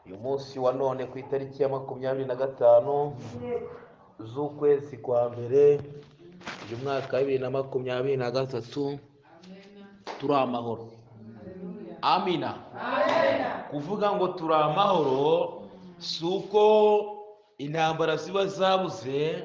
Uyu munsi wa none ku itariki ya 25 z'ukwezi kwa mbere uyu mwaka wa 2023 turi amahoro. Amina. Kuvuga ngo turi amahoro si uko intambara ziba zabuze,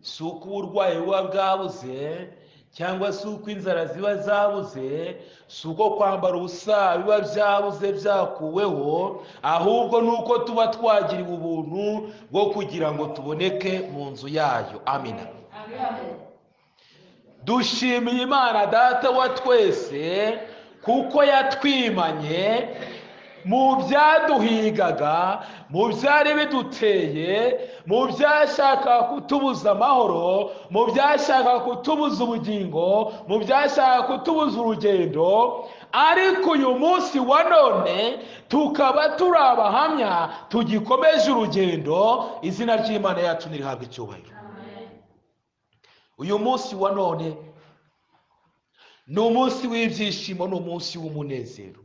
si uko uburwayi buba bwabuze, cyangwa si uko inzara ziba zabuze, si uko kwambara ubusa biba byabuze byakuweho, ahubwo ni uko tuba twagiriwe ubuntu bwo kugira ngo tuboneke mu nzu yayo. Amina. Dushimiye Imana Data wa twese kuko yatwimanye mu byaduhigaga, mu byari biduteye, mu byashaka kutubuza amahoro, mu byashaka kutubuza ubugingo, mu byashaka kutubuza urugendo, ariko uyu munsi wa none tukaba turi abahamya tugikomeje urugendo. Izina ry'Imana yacu nirihabwe icyubahiro. Uyu munsi wa none ni umunsi w'ibyishimo, ni umunsi w'umunezero,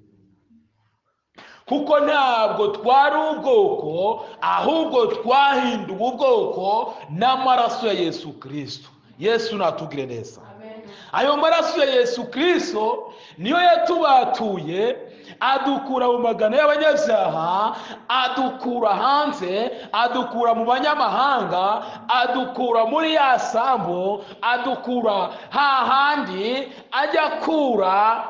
kuko ntabwo twari ubwoko, ahubwo twahinduwe ubwoko n'amaraso ya Yesu Kristo. Yesu natugire neza. Ayo maraso ya Yesu Kristo niyo yatubatuye, adukura mu magana y'abanyabyaha, adukura hanze, adukura mu banyamahanga, adukura muri ya sambu, adukura hahandi ajya kura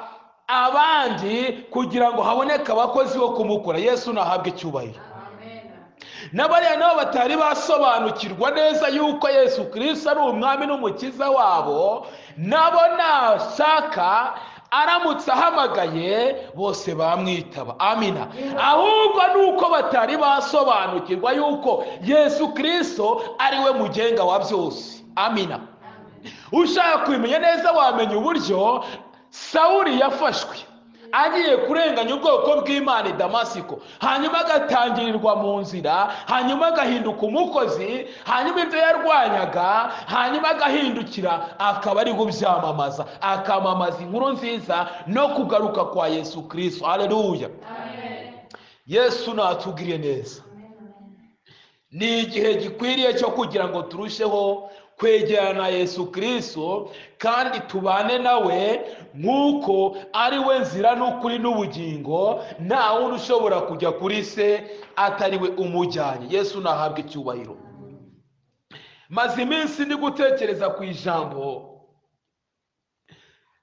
abandi kugira ngo haboneke abakozi bo kumukora. Yesu nahabwe icyubahiro. N'abariya nabo batari basobanukirwa neza yuko Yesu Kristo ari umwami n'umukiza wabo, nabo nashaka aramutse ahamagaye bose bamwitaba. Amina. Ahubwo nuko batari basobanukirwa yuko Yesu Kristo ari we mugenga wa byose. Amina. Ushaka kubimenya neza wamenya uburyo Sawuli yafashwe agiye kurenganya ubwoko bw'Imana i Damasiko, hanyuma agatangirirwa mu nzira, hanyuma agahinduka umukozi, hanyuma ibyo yarwanyaga, hanyuma agahindukira akaba ari kubyamamaza, akamamaza inkuru nziza no kugaruka kwa Yesu Kristo. Haleluya. Yesu natugiriye neza. Ni igihe gikwiriye cyo kugira ngo turusheho kwegerana Yesu Kristo kandi tubane nawe nk'uko ari we nzira n'ukuri n'ubugingo, nta wundi ushobora kujya kuri se atari we umujyanye. Yesu nahabwe icyubahiro. Maze iminsi ndi gutekereza ku ijambo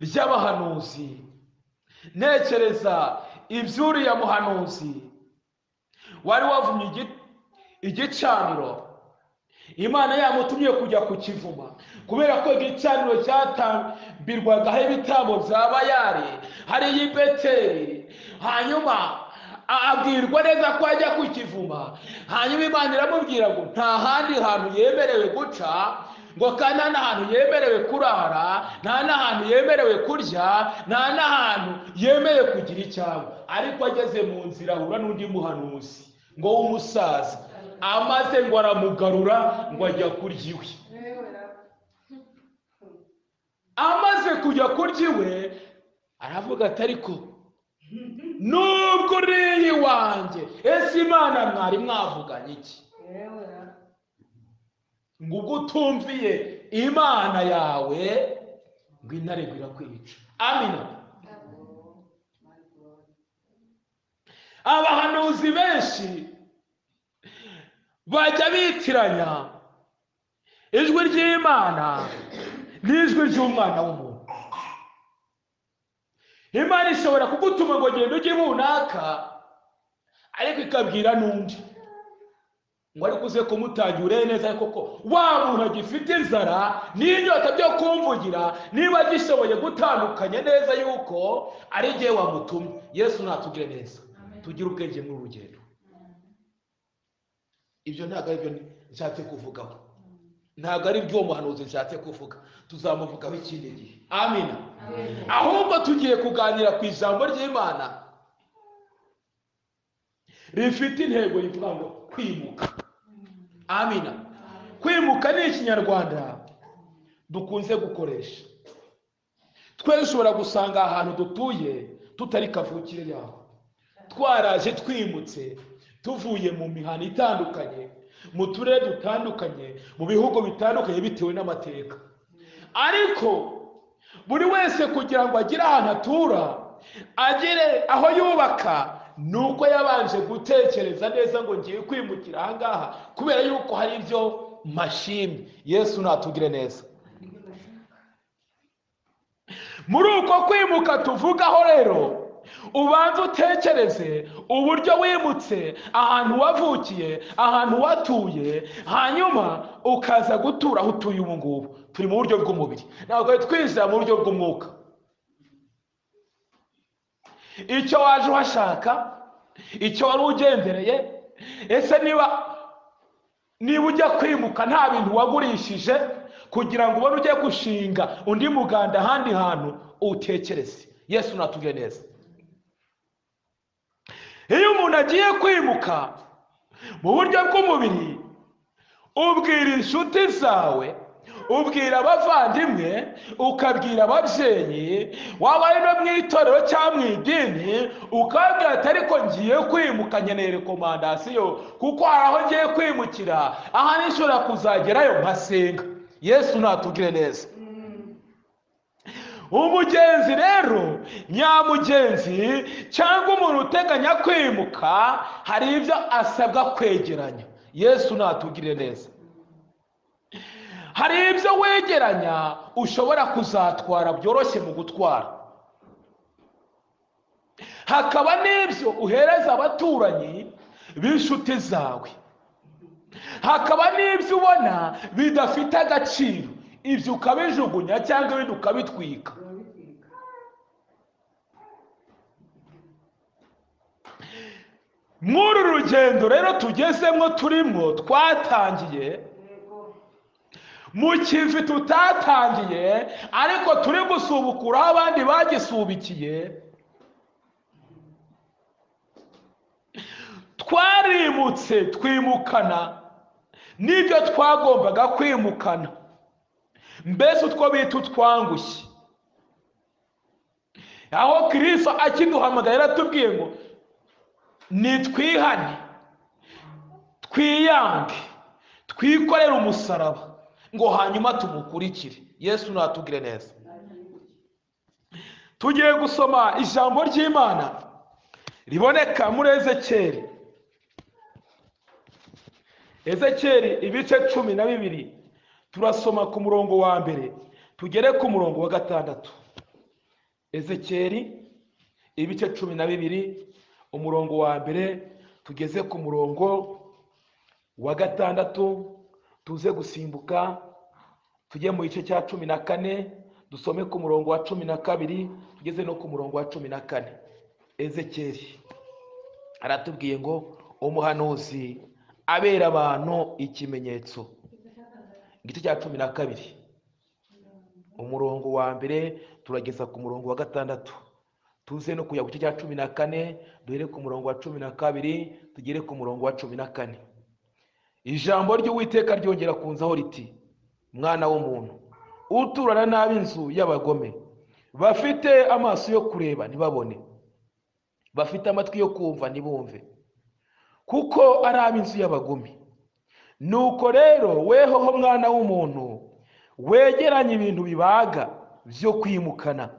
ry'abahanuzi, ntekereza iby'uriya muhanuzi wari wavumye igicaniro Imana yamutumye kujya kukivuma, kubera ko igicaniro cyatambirwagaho ibitambo bya Bayali hariya i Beteli. Hanyuma abwirwa neza ko ajya kukivuma, hanyuma Imana iramubwira ngo nta handi hantu yemerewe guca, ngo kandi nta n'ahantu yemerewe kurara, nta n'ahantu yemerewe kurya, nta n'ahantu yemerewe kugira icyago. Ariko ageze mu nzira ahura n'undi muhanuzi ngo w'umusaza, amaze ngo aramugarura ngo ajya kurya iwe. Amaze kujya kurya iwe aravuga ati ariko nubwo uriye iwanjye, ese Imana mwari mwavuganye iki? Ngo ubwo utumviye Imana yawe ngo intare irakwica. Amina. Abahanuzi benshi bajya bitiranya ijwi ry'Imana n'ijwi ry'umwana w'umuntu. Imana ishobora kugutuma ngo genda ujye runaka, ariko ikabwira n'undi ngo ariko uze kumutangira urebe neza koko wa muntu agifite inzara n'inyota byo kumvugira, niba agishoboye gutandukanya neza yuko ari jye wamutumye. Yesu natugire neza, tugire ubwenge muri urugendo. Ibyo ntabwo ari byo nshatse kuvugaho, ntabwo ari byo muhanuzi nshatse kuvuga, tuzamuvugaho ikindi gihe. Amina. Ahubwo tugiye kuganira ku ijambo ry'Imana rifite intego ivuga ngo kwimuka. Amina. Kwimuka ni ikinyarwanda dukunze gukoresha. Twe dushobora gusanga ahantu dutuye tutari kavukire yaho, twaraje twimutse, Tuvuye mu mihana itandukanye, mu turere dutandukanye, mu bihugu bitandukanye bitewe n'amateka. Ariko buri wese kugira ngo agire ahantu atura, agere aho yubaka, nuko yabanje gutekereza neza ngo ngiye kwimukira aha ngaha kubera yuko hari ibyo mashimwe. Yesu natugire neza. Muri uko kwimuka tuvugaho rero, ubanza utekereze uburyo wimutse, ahantu wavukiye, ahantu watuye, hanyuma ukaza gutura aho utuye ubu ngubu. Turi mu buryo bw'umubiri, ntabwo twizera mu buryo bw'umwuka. Icyo waje uhashaka, icyo wari ugendereye, ese niba ujya kwimuka nta bintu wagurishije kugira ngo ubone ujye gushinga undi muganda ahandi hantu, utekereze. Yesu natugire neza. Iyo umuntu agiye kwimuka mu buryo bw'umubiri, ubwira inshuti zawe, ubwira abavandimwe, ukabwira ababyeyi, waba ari no mu itorero cyangwa mu idini, ukabwira ati ariko ngiye kwimuka, nkeneye rekomandasiyo kuko hari aho ngiye kwimukira, aha nishobora kuzagerayo nkasenga. Yesu natugire neza. Umugenzi rero, nyamugenzi cyangwa umuntu uteganya kwimuka, hari ibyo asabwa kwegeranya. Yesu natugire neza. Hari ibyo wegeranya ushobora kuzatwara byoroshye mu gutwara, hakaba n'ibyo uhereza abaturanyi b'inshuti zawe, hakaba n'ibyo ubona bidafite agaciro, ibyo ukabijugunya cyangwa ibindi ukabitwika. Muri uru rugendo rero tugezemo, turimo, twatangiye mu kivi tutatangiye, ariko turi gusubukura aho abandi bagisubikiye. Twarimutse twimukana n'ibyo twagombaga kwimukana, mbese utwo bita utwangushye. Aho Kristo akiduhamagara yaratubwiye ngo nitwihane, twiyange, twikorere umusaraba, ngo hanyuma tumukurikire. Yesu natugire neza. Tugiye gusoma ijambo ry'Imana riboneka muri Ezekiyeli. Ezekiyeli ibice 12, turasoma ku murongo wa 1 tugere ku murongo wa 6. Ezekiyeli ibice 12, umurongo wa 1 tugeze ku murongo wa 6, tuze gusimbuka tujye mu gice cya 14, dusome ku murongo wa 12 tugeze no ku murongo wa 14. Ezekiyeli aratubwiye ngo umuhanuzi abera abantu ikimenyetso. Igice cya 12, umurongo wa 1 turageza ku murongo wa 6, tuze no kujya ku gice cya 14, duhere ku murongo wa 12 tugere ku murongo wa 14. Ijambo ry'Uwiteka ryongera kunzaho riti: mwana w'umuntu, uturana n'ab'inzu y'abagome, bafite amaso yo kureba ntibabone, bafite amatwi yo kumva ntibumve, kuko ari ab'inzu y'abagome. Nuko rero wehoho mwana w'umuntu, wegeranye ibintu bibaga byo kwimukana,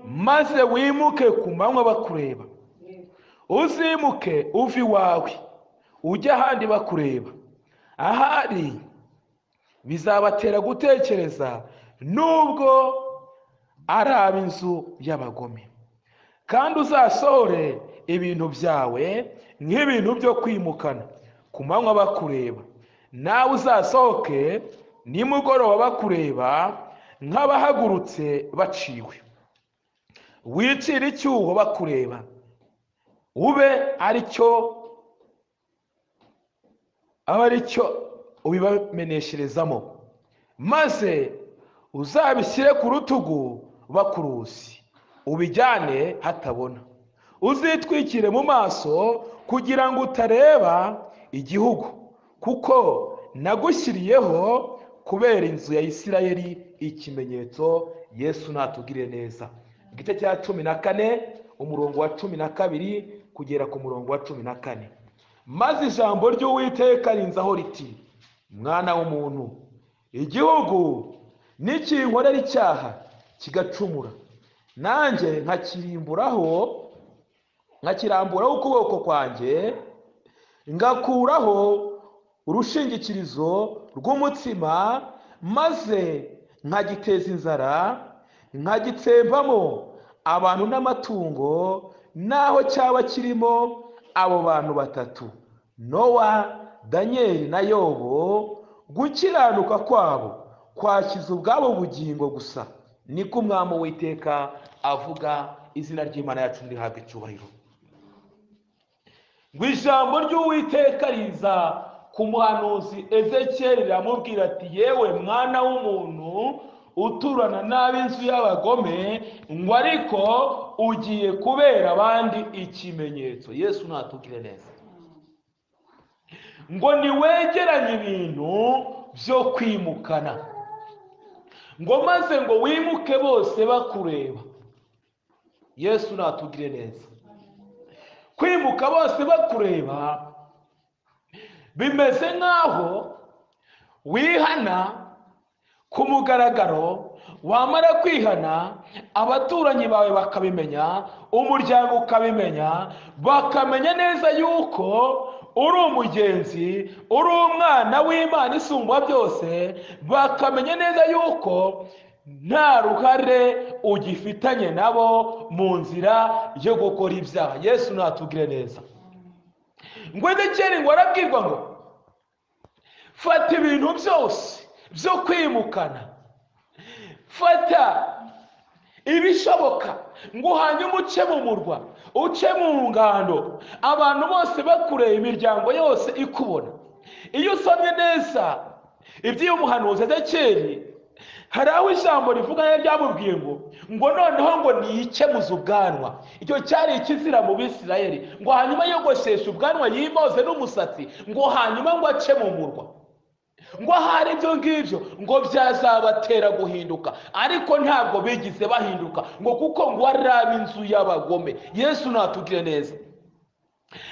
maze wimuke ku manywa bakureba. Uzimuke uva iwawe ujye ahandi bakureba, ahari bizabatera gutekereza, nubwo ari ab'inzu y'abagome. Kandi uzasohore ibintu byawe nk'ibintu byo kwimukana ku manywa bakureba, nawe uzasohoke nimugoroba bakureba nk'abahagurutse baciwe. Wicire icyuho bakureba, ube aricyo aba aricyo ubibamenesherezamo, maze uzabishyire ku rutugu bakuruzi, ubijyane hatabona. Uzitwikire mu maso kugira ngo utareba igihugu, kuko nagushyiriyeho kubera inzu ya Isirayeli ikimenyetso. Yesu natugire neza. Igice cya 14 umurongo wa 12 kugera ku murongo wa 14. Maze ijambo ry'Uwiteka rinzaho riti: mwana w'umuntu, igihugu nikinkorera icyaha kigacumura, nanjye nkakiramburaho ukuboko kwanjye, ngakuraho urushingikirizo rw'umutsima, maze nkagiteza inzara, nkagitsembamo abantu n'amatungo, naho cyaba kirimo abo bantu batatu, Nowa, Danieli na Yobo, gukiranuka kwabo kwakiza ubwabo bugingo gusa. Niko Umwami Uwiteka avuga. Izina ry'Imana yacu rihabwe icyubahiro. Ngo ijambo ry'Uwiteka riza ku muhanuzi Ezekiyeli riramubwira ati: yewe mwana w'umuntu, uturana n'ab'inzu y'abagome, ngo ariko ugiye kubera abandi ikimenyetso. Yesu natugire neza. Ngo niwegeranye ibintu byo kwimukana, ngo maze ngo wimuke bose bakureba. Yesu natugire neza. Kwimuka bose bakureba bimeze nk'aho wihana ku mugaragaro, wamara kwihana abaturanyi bawe bakabimenya, umuryango ukabimenya, bakamenya neza yuko uri umugenzi, uri umwana w'Imana isumba byose, bakamenya neza yuko nta ruhare ugifitanye nabo mu nzira yo gukora ibyaha. Yesu natugire neza. Ngo Ezekiyeli ngo arabwirwa ngo fata ibintu byose byo kwimukana, fata ibishoboka, ngo hanyuma uce mu murwa, uce mu ngando, abantu bose bakureba, imiryango yose ikubona. Iyo usomye neza iby'uyu muhanuzi Ezekiyeli, hari aho ijambo rivuga ryamubwiye ngo noneho ngo niyikemuze ubwanwa. Icyo cyari ikizira mu Bisirayeli, ngo hanyuma yogosheshe ubwanwa, yimoze n'umusatsi, ngo hanyuma ngo ace mu murwa. Ngo ahari ibyo ngibyo ngo byazabatera guhinduka, ariko ntabwo bigize bahinduka, ngo kuko ngo ari ab'inzu y'abagome. Yesu natugire neza.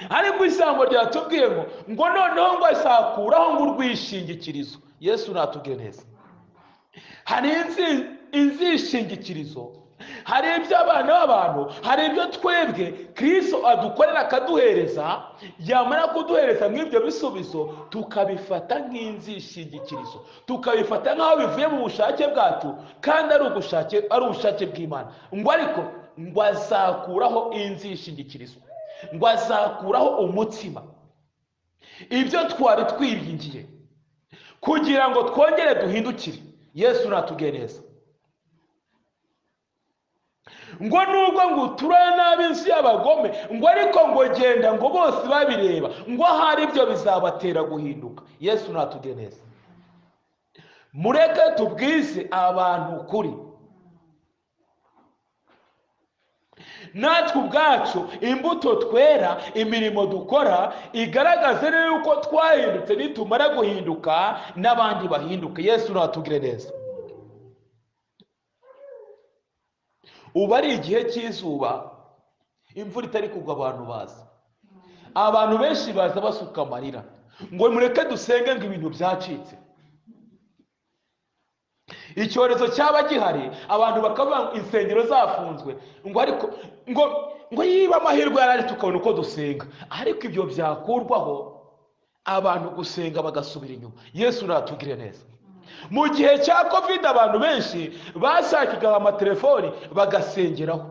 Ariko ijambo ryatubwiye ngo noneho ngo azakuraho ngo urwishingikirizo. Yesu natugire neza. Hari inzishingikirizo, hari ibyo abana b'abantu, hari ibyo twebwe Kristo adukorera akaduhereza, yamara kuduhereza nk'ibyo bisubizo tukabifata nk'inzishingikirizo, tukabifata nk'aho bivuye mu bushake bwacu, kandi ari ubushake bw'Imana. Ngo ariko ngo azakuraho inzishingikirizo, ngo azakuraho umutsima, ibyo twari twiringiye kugira ngo twongere duhindukire. Yesu natugire neza. Ngo nubwo ngo uturana n'ab'inzu y'abagome, ngo ariko ngo genda ngo bose babireba, ngo ahari ibyo bizabatera guhinduka. Yesu natugire neza. Mureke tubwize abantu ukuri. Natwe ubwacu imbuto twera, imirimo dukora igaragaze yuko twahindutse. Nitumara guhinduka n'abandi bahinduke. Yesu natugire neza. Ubu ari igihe cy'izuba, imvura itari kugwa, abantu baza, abantu benshi baza basuka amarira, ngo mureke dusenge ngo ibintu byacitse. Icyorezo cyaba gihari, abantu bakavuga insengero zafunzwe, ngo ariko ngo yiba amahirwe yarari tukabona uko dusenga. Ariko ibyo byakurwaho, abantu gusenga bagasubira inyuma. Yesu natugire neza. Mu gihe cya Covid abantu benshi bashakaga amatelefoni bagasengeraho,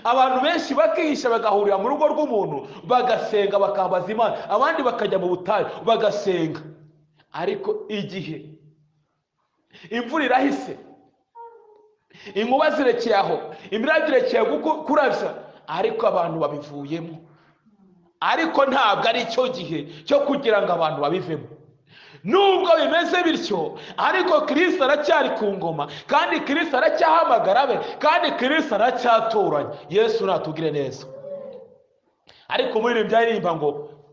abantu benshi bakihisha bagahurira mu rugo rw'umuntu bagasenga, bakambaza Imana, abandi bakajya mu butayu bagasenga. Ariko igihe imvura irahise, inkuba zirekeye aho, imirabyo irekeye kurabya, ariko abantu babivuyemo. Ariko ntabwo ari cyo gihe cyo kugira ngo abantu babivemo. Nubwo bimeze bityo, ariko Kristo aracyari ku ngoma, kandi Kristo aracyahamagara be, kandi Kristo aracyatoranya. Yesu natugire neza. Ariko muri byaririmba ngo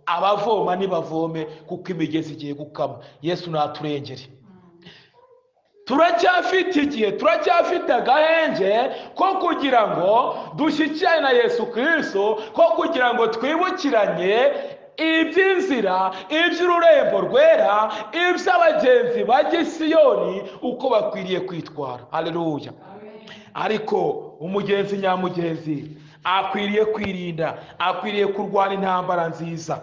abavoma nibavome, kuko imigezi igiye gukama. Yesu naturengere. Turacyafite igihe, turacyafite agahenge ko kugira ngo dushyikirane na Yesu Kristo, ko kugira ngo twibukiranye iby'inzira, iby'ururembo rwera, iby'abagenzi bajya i Siyoni uko bakwiriye kwitwara. Haleluya. Ariko umugenzi nyamugenzi akwiriye kwirinda, akwiriye kurwana intambara nziza.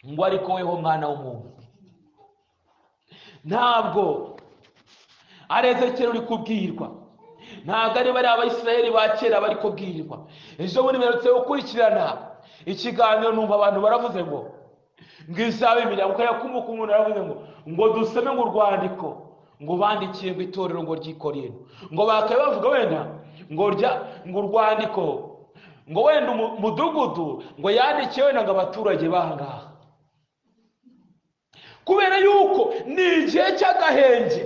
Ngo ariko weho mwana w'umuntu, ntabwo ari Ezekiyeli uri kubwirwa, ntabwo ari bariya Abayisiraheli ba kera bari kubwirwa. Ejo bundi mperutse gukurikirana ikiganiro, numva abantu baravuze ngo izaba imiryango, ukajya kumuka umuntu aravuze ngo dusome ngo urwandiko ngo bandikiye ngo itorero ngo ry'i Korinto, ngo bakaba bavuga wenda ngo rya ngo urwandiko ngo wenda umudugudu ngo yandikiye wenda ngo abaturage bahangaha, kubera yuko ni igihe cy'agahenge.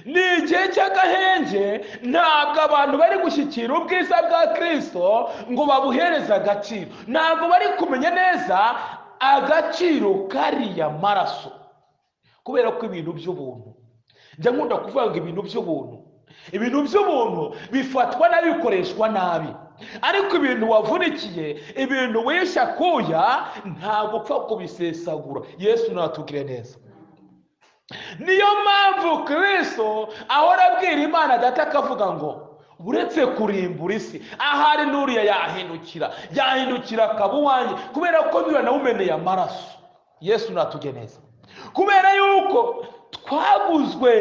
Ni igihe cy'agahenge, ntabwo abantu bari gushyikira ubwiza bwa Kristo ngo babuhereze agaciro, ntabwo bari kumenya neza agaciro kariya maraso, kubera ko ibintu by'ubuntu, njya nkunda kuvuga ngo ibintu by'ubuntu, ibintu by'ubuntu bifatwa nabi, bikoreshwa nabi. Ariko ibintu wavunikiye, ibintu wishakuya, ntabwo upfa kubisesagura. Yesu natugire neza. Niyo mpamvu Kristo ahora abwira Imana Data akavuga ngo uretse kurimbura isi, ahari n'uriya yahindukira akaba uwanjye, kubera ko niba nawumeneye amaraso. Yesu natugire neza, kubera yuko twaguzwe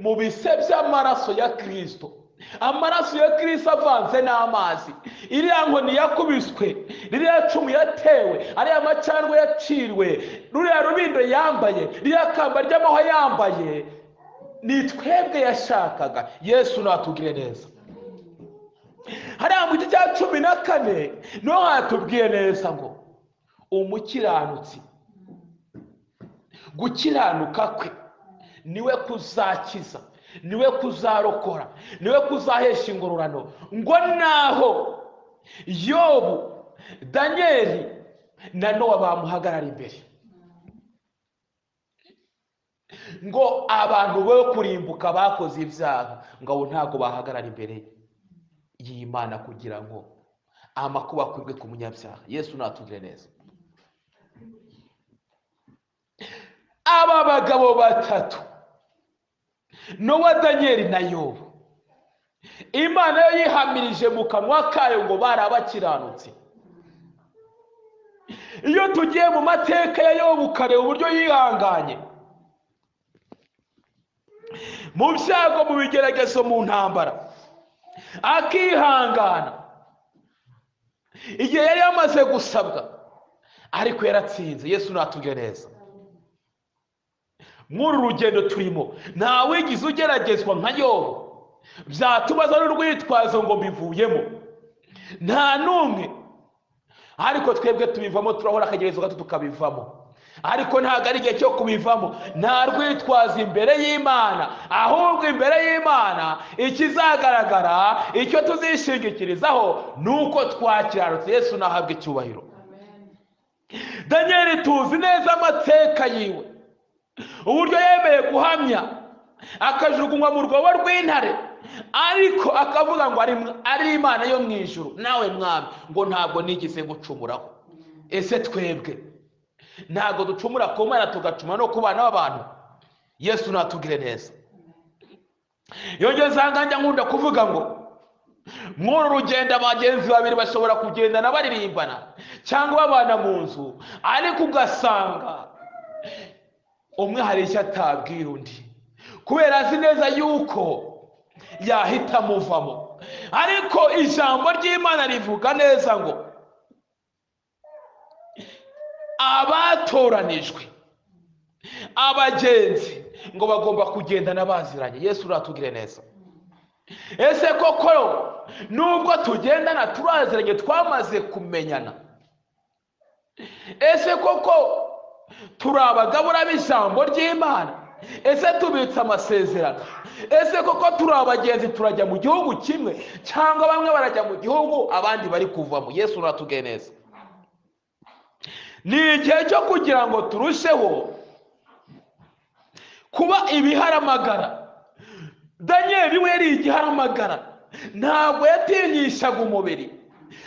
mu bise by'amaraso ya Kristo. Amaraso ya Kristo avanze n'amazi, iriya nkoni yakubiswe, ririya cumu yatewe, ariya macandwe yaciriwe, ruriya rubindo yambaye, ririya kamba ry'amahwa yambaye, ni twebwe yashakaga. Yesu natugire neza. Hariya mu gice cya 14 niho hatubwiye neza ngo umukiranutsi gukiranuka kwe niwe kuzakiza, niwe kuzarokora, niwe kuzahesha ingororano. Ngo naho Yobu, Danieli na Nowa bamuhagarara imbere, ngo abantu bo kurimbuka bakoze ibyaha, ngo abo ntabwo bahagarara imbere y'Imana kugira ngo amakuba akurwe ku munyabyaha. Yesu natugire neza. Aba bagabo batatu, Nowa, Danieli na Yobu, Imana yo yihamirije mu kanwa kayo ngo bari abakiranutsi. Iyo tugiye mu mateka ya Yobu ukareba uburyo yihanganye mu byago, mu bigeragezo, mu ntambara, akihangana igihe yari yamaze gusabwa, ariko yaratsinze. Yesu natugire neza. Muri urugendo turimo nta wigize ugeragezwa nka Yobu byatubaza n'urwitwazo ngo mbivuyemo, nta n'umwe. Ariko twebwe tubivamo, turahora akagerezo gato tukabivamo, ariko ntabwo ari igihe cyo kubivamo. Nta rwitwazo imbere y'Imana, ahubwo imbere y'Imana ikizagaragara, icyo tuzishingikirizaho ni uko twakiranutse. Yesu nahabwe icyubahiro. Danieli tuzi neza amateka yiwe, uburyo yemeye guhamya akajugunywa mu rwobo rw'intare, ariko akavuga ngo ari Imana yo mu ijuru, nawe mwami ngo ntabwo nigeze gucumuraho. Ese twebwe ntabwo ducumura ku Mana tugacuma no ku bana b'abantu? Yesu natugire neza. Yongeza njya nkunda kuvuga ngo mw'uru rugendo abagenzi babiri bashobora kugendana baririmbana cyangwa babana mu nzu, ariko ugasanga umwe hari icyo atabwira undi, kubera azi neza yuko yahita amuvamo. Ariko ijambo ry'Imana rivuga neza ngo abatoranijwe, abagenzi ngo bagomba kugendana baziranye. Yesu uratugire neza. Ese koko nubwo tugendana turaziranye, twamaze kumenyana? Ese koko turi abagabura b'ijambo ry'Imana? Ese tubitse amasezerano? Ese koko turi abagenzi, turajya mu gihugu kimwe, cyangwa bamwe barajya mu gihugu abandi bari kuvamo? Yesu uratugire neza. Ni igihe cyo kugira ngo turusheho kuba ibiharamagara. Danieli we yari igiharamagara, ntabwo yatinyishaga umubiri,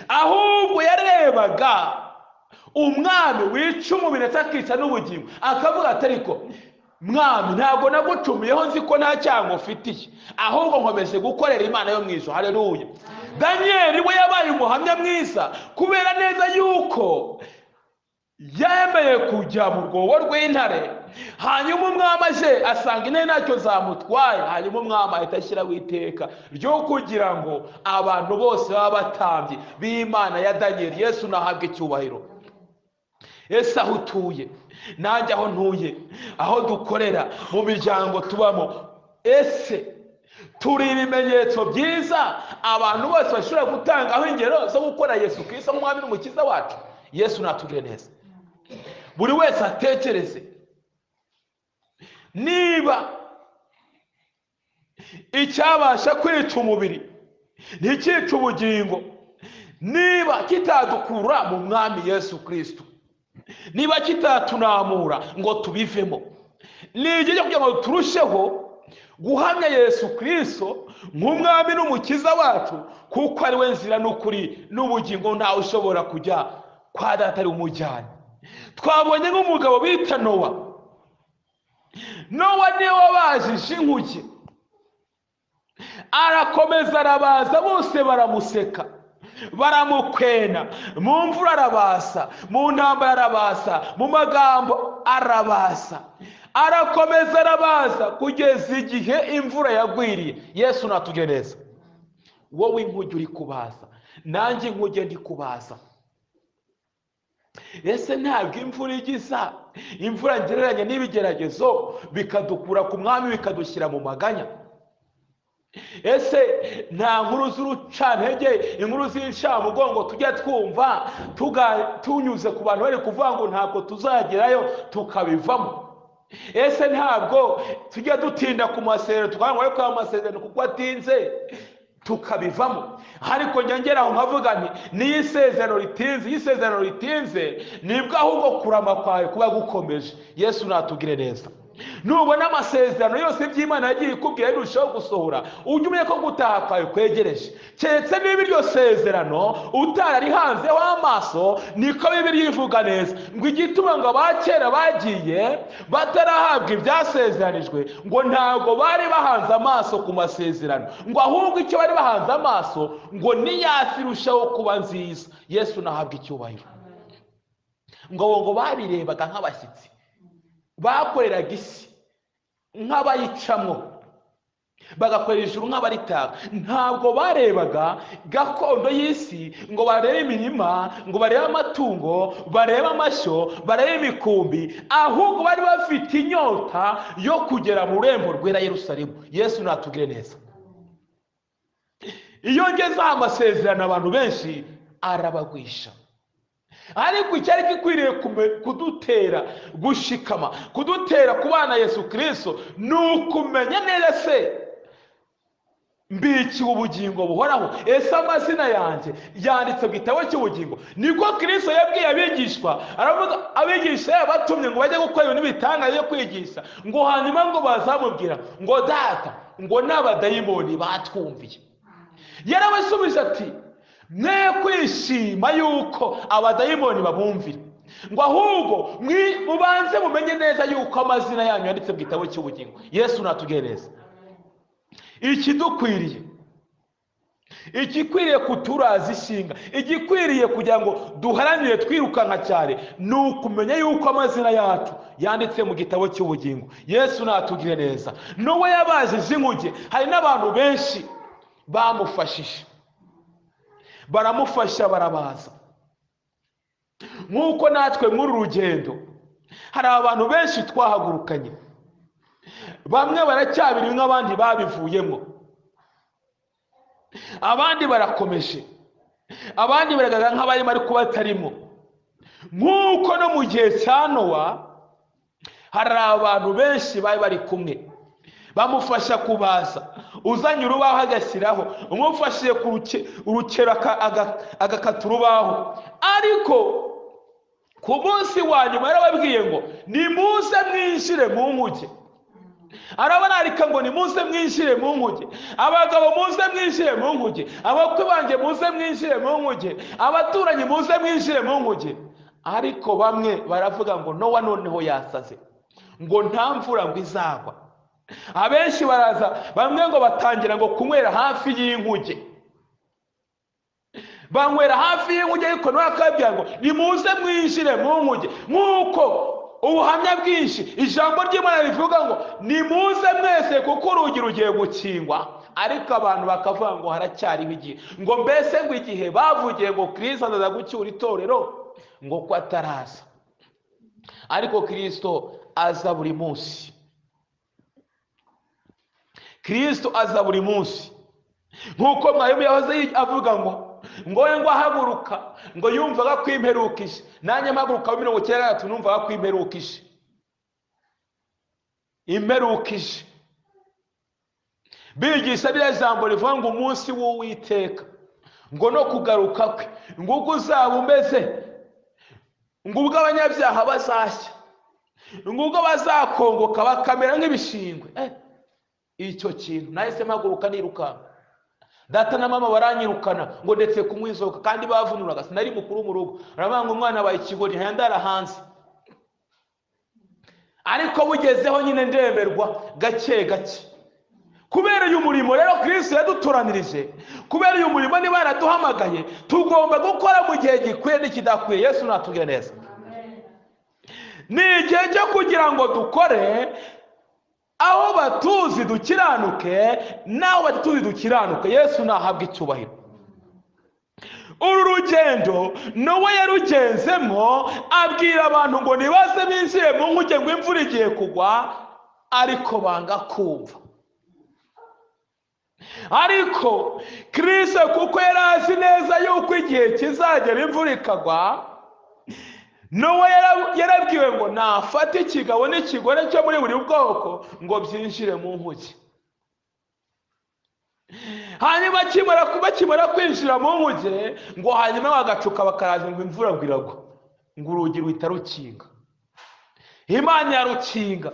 ahubwo yarebaga Umwami wica umubiri atakica n'ubugingo, akavuga ati ariko mwami ntabwo nagucumiyeho, nzi ko nta cyago ufitiye, ahubwo nkomeje gukorera Imana yo mu ijuru. Haleluya. Daniyeli we yabaye umuhamya mwiza kubera neza yuko yemeye kujya mu rwobo rw'intare. Hanyuma umwami aje asanga intare ntacyo zamutwaye, hanyuma umwami ahita ashyiraho iteka ryo kugira ngo abantu bose baba batambyi b'Imana ya Daniyeli. Yesu nahabwe icyubahiro. Ese aho utuye, nanjye aho ntuye, aho dukorera, mu miryango tubamo, ese turi ibimenyetso byiza abantu bose bashobora gutangaho ingero zo gukora Yesu Kristo nk'umwami n'umukiza wacu? Yesu natugire neza. Buri wese atekereze niba icyabasha kwica umubiri ntikica ubugingo, niba kitadukura mu mwami Yesu Kristo, niba kitatunamura ngo tubivemo, ni igihe cyo kugira ngo turusheho guhamya Yesu Kristo nk'umwami n'umukiza wacu, kuko ari we nzira n'ukuri n'ubugingo, ntawe ushobora kujya kwa data ari umujyanye. Twabonye nk'umugabo bita Nowa. Nowa niwe wabajije inkuge, arakomeza arabaza, bose baramuseka, baramukwena, mu mvura arabasa, mu ntambara arabasa, mu magambo arabasa, arakomeza arabaza kugeza igihe imvura yagwiriye. Yesu natugire neza. Wowe inkuge uri kubaza, nanjye inkuge ndi kubaza. Ese ntabwo imvura igiza, imvura ngereranya n'ibigeragezo bikadukura ku mwami bikadushyira mu maganya? Ese nta nkuru z'urucantege, inkuru z'incamugongo tujya twumva tunyuze ku bantu bari kuvuga ngo ntabwo tuzagerayo, tukabivamo? Ese ntabwo tujya dutinda ku masezerano tukavuga ariko aya masezerano kuko atinze, tukabivamo? Ariko njya ngera aho nkavuga nti niyo isezerano ritinze, iyo isezerano ritinze nibwo ahubwo kurama kwawe kuba gukomeje. Yesu natugire neza. Nubona amasezerano yose by'Imana yagiye ikubwira birushaho gusohora, ujye umenya ko gutaha kwawe kwegereje. Keretse niba iryo sezerano utararihanzeho amaso, niko Bibiliya ivuga neza ngo igituma ngo abakera bagiye batarahabwa ibyasezeranijwe, ngo ntabwo bari bahanze amaso ku masezerano, ngo ahubwo icyo bari bahanze amaso ngo niyasi irushaho kuba nziza. Yesu nahabwa icyubahiro. Ngo babirebaga nk'abashyitsi, bakoreraga isi nk'abayicamo, bagakorera ijuru nk'abaritaga. Ntabwo barebaga gakondo y'isi ngo barebe imirima, ngo barebe amatungo, barebe amashyo, barebe imikumbi, ahubwo bari bafite inyota yo kugera mu rurembo rwera Yerusalemu. Yesu natugire neza. Iyo ngezeho amasezerano abantu benshi arabagwisha, ariko icyari gikwiriye kudutera gushikama, kudutera kubana Yesu Kristo, ni ukumenya neza se mbikiwe ubugingo buhoraho, ese amazina yanjye yanditse mu gitabo cy'ubugingo? Niko Kristo yabwiye abigishwa, aravuga abigisha yabatumye ngo bajye gukora ibintu bitangaje byo kwigisha, ngo hanyuma ngo bazamubwira ngo data ngo n'abadayimoni batwumviye. Yarabasubije ati mwe kwishima yuko abadayimoni babumvira, ngo ahubwo mubanze mumenye neza yuko amazina yanyu yanditse mu gitabo cy'ubugingo. Yesu natugire neza. Ikidukwiriye, igikwiriye kuturaza ishinga, igikwiriye kugira ngo duharanire twirukanka cyane, ni ukumenya yuko amazina yacu yanditse mu gitabo cy'ubugingo. Yesu natugire neza. Nowa yabajije inkuge, hari n'abantu benshi bamufashije, baramufasha, barabaza. Nk'uko natwe muri rugendo hari abantu benshi twahagurukanye, bamwe baracyabiri nk'abandi babivuyemo, abandi barakomeje, abandi baragaragara nk'abarimo ariko batarimo. Nk'uko no mu gihe cya Nowa hari abantu benshi bari bari kumwe bamufasha kubaza, uzanye urubaho agashyiraho, umufashije ku urukero agakata urubaho. Ariko ku munsi wa nyuma yarababwiye ngo nimuze mwinjire mu nkuge. Arabararika ngo nimuze mwinjire mu nkuge, abagabo muze mwinjire mu nkuge, abakwe banjye muze mwinjire mu nkuge, abaturanyi muze mwinjire mu nkuge. Ariko bamwe baravuga ngo Nowa noneho yasaze, ngo nta mvura ngo izagwa. Abenshi baraza, bamwe ngo batangira ngo kunywera hafi y'inkuge, banywera hafi y'inkuge. Ariko Nowa akababwira ngo nimuze mwinjire mu nkuge, nk'uko ubuhamya bwinshi ijambo ry'Imana rivuga ngo nimuze mwese kuko urugi rugiye gukingwa. Ariko abantu bakavuga ngo haracyariho igihe, ngo mbese ngo igihe bavugiye ngo Kristo azaza gucyura itorero, ngo ko ataraza. Ariko Kristo aza buri munsi, Kristo aza buri munsi. Nk'uko mwarimu yahoze avuga ngo we ngo ahaguruka, ngo yumvaga ko imperuka ije. Nanjye mpaguruka muri 93 numvaga ko imperuka ije, imperuka ije. Bigisha ririya jambo rivuga ngo umunsi w'Uwiteka, ngo no kugaruka kwe, ngo ubwo uzaba umeze, ngo ubwo abanyabyaha bazashya, ngo ubwo bazakongoka bakamera nk'ibishingwe. Icyo kintu nahise mpaguruka nirukanka, data na mama baranyirukana ngo ndetse kunywa inzoga, kandi bavunuraga. Sinari mukuru mu rugo, baravuga ngo umwana abaye ikigori ntiyandara hanze. Ariko bugezeho nyine ndemerwa gake gake. Kubera uyu murimo rero Kristo yadutoranirije, kubera uyu murimo niba yaraduhamagaye, tugomba gukora mu gihe gikwiye n'ikidakwiye. Yesu natubwire neza. Ni igihe cyo kugira ngo dukore, aho batuzi dukiranuke, naho batuzi dukiranuke. Yesu nahabwa icyubahiro. Uru rugendo Nowa yarugenzemo, abwira abantu ngo nibaze binjire mu nkuge ngo imvura igiye kugwa, ariko banga kumva. Ariko Kristo kuko yari azi neza yuko igihe kizagera imvura ikagwa, Nowa yarabwiwe ngo nafate ikigabo n'ikigore cyo muri buri bwoko ngo byinjire mu nkuge. Hanyuma bakimara kwinjira mu nkuge, ngo hanyuma bagacuka bakaraza ngo imvura ngo iragwa, ngo urugi ruhita rukinga. Imana yarukinga.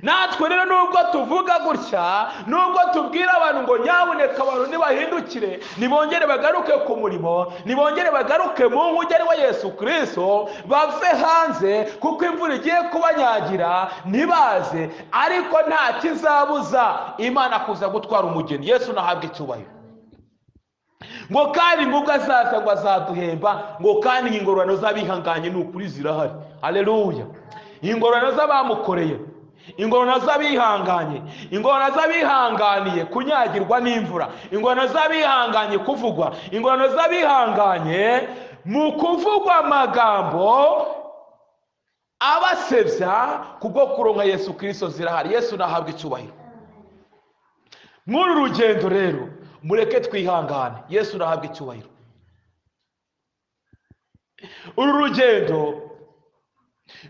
Natwe rero nubwo tuvuga gutya, nubwo tubwira abantu ngo nyabuneka abantu nibahindukire, nibongere bagaruke ku murimo, nibongere bagaruke mu nkuge ari we Yesu Kristo, bave hanze kuko imvura igiye kubanyagira, ntibaze. Ariko nta kizabuza Imana kuza gutwara umugeni. Yesu nahabwa icyubahiro. Ngo kandi ngo ubwo azaza ngo azaduhemba, ngo kandi ingororano z'abihanganye ni ukuri zirahari. Haleluya. Ingororano z'abamukoreye, ingororano z'abihanganye, ingororano z'abihanganiye kunyagirwa n'imvura, ingororano z'abihanganye kuvugwa, ingororano z'abihanganye mu kuvugwa amagambo abasebya kubwo kuronka Yesu Kristo zirahari. Yesu nahabwa icyubahiro. Muri uru rugendo rero mureke twihangane. Yesu nahabwa icyubahiro. Uru rugendo